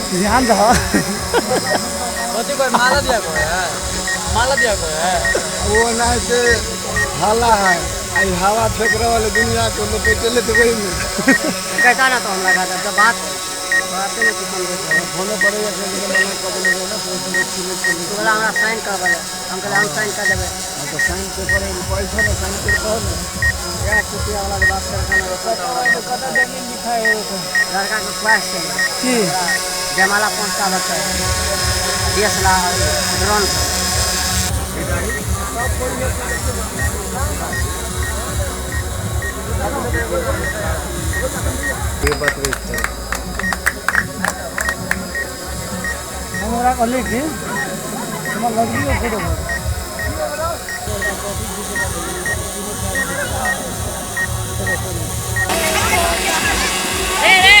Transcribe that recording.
ध्यान दह। कथी कोई माला दिया कोई है, माला दिया कोई है। वो ना से हाला है, आई हवा फेंक रहल है दुनिया को लपेटे ले तो वही में। कहता ना तो हम लगा देब तो बात बाते नहीं कुछ समझै छै। फोनो पड़ेगा कि मना कर देले ना, तो उसमें चले। तू बोला हमरा साइन करबै लए, हम कहलियै हम साइन कर देबै। हाँ, तो साइन पेपर है, पैसा ना साइन पेपर है ना। इएह चुतिया वाला के बात कर के कतऽ जमीन लिखा है? लड़का के ख्वाहिश छै की जयमाला पहुँचाबऽ के DSLR drone. ये बात रही छै। हम ओकरा कहलियै कि हमर लड़कियो फोटो। रे रे।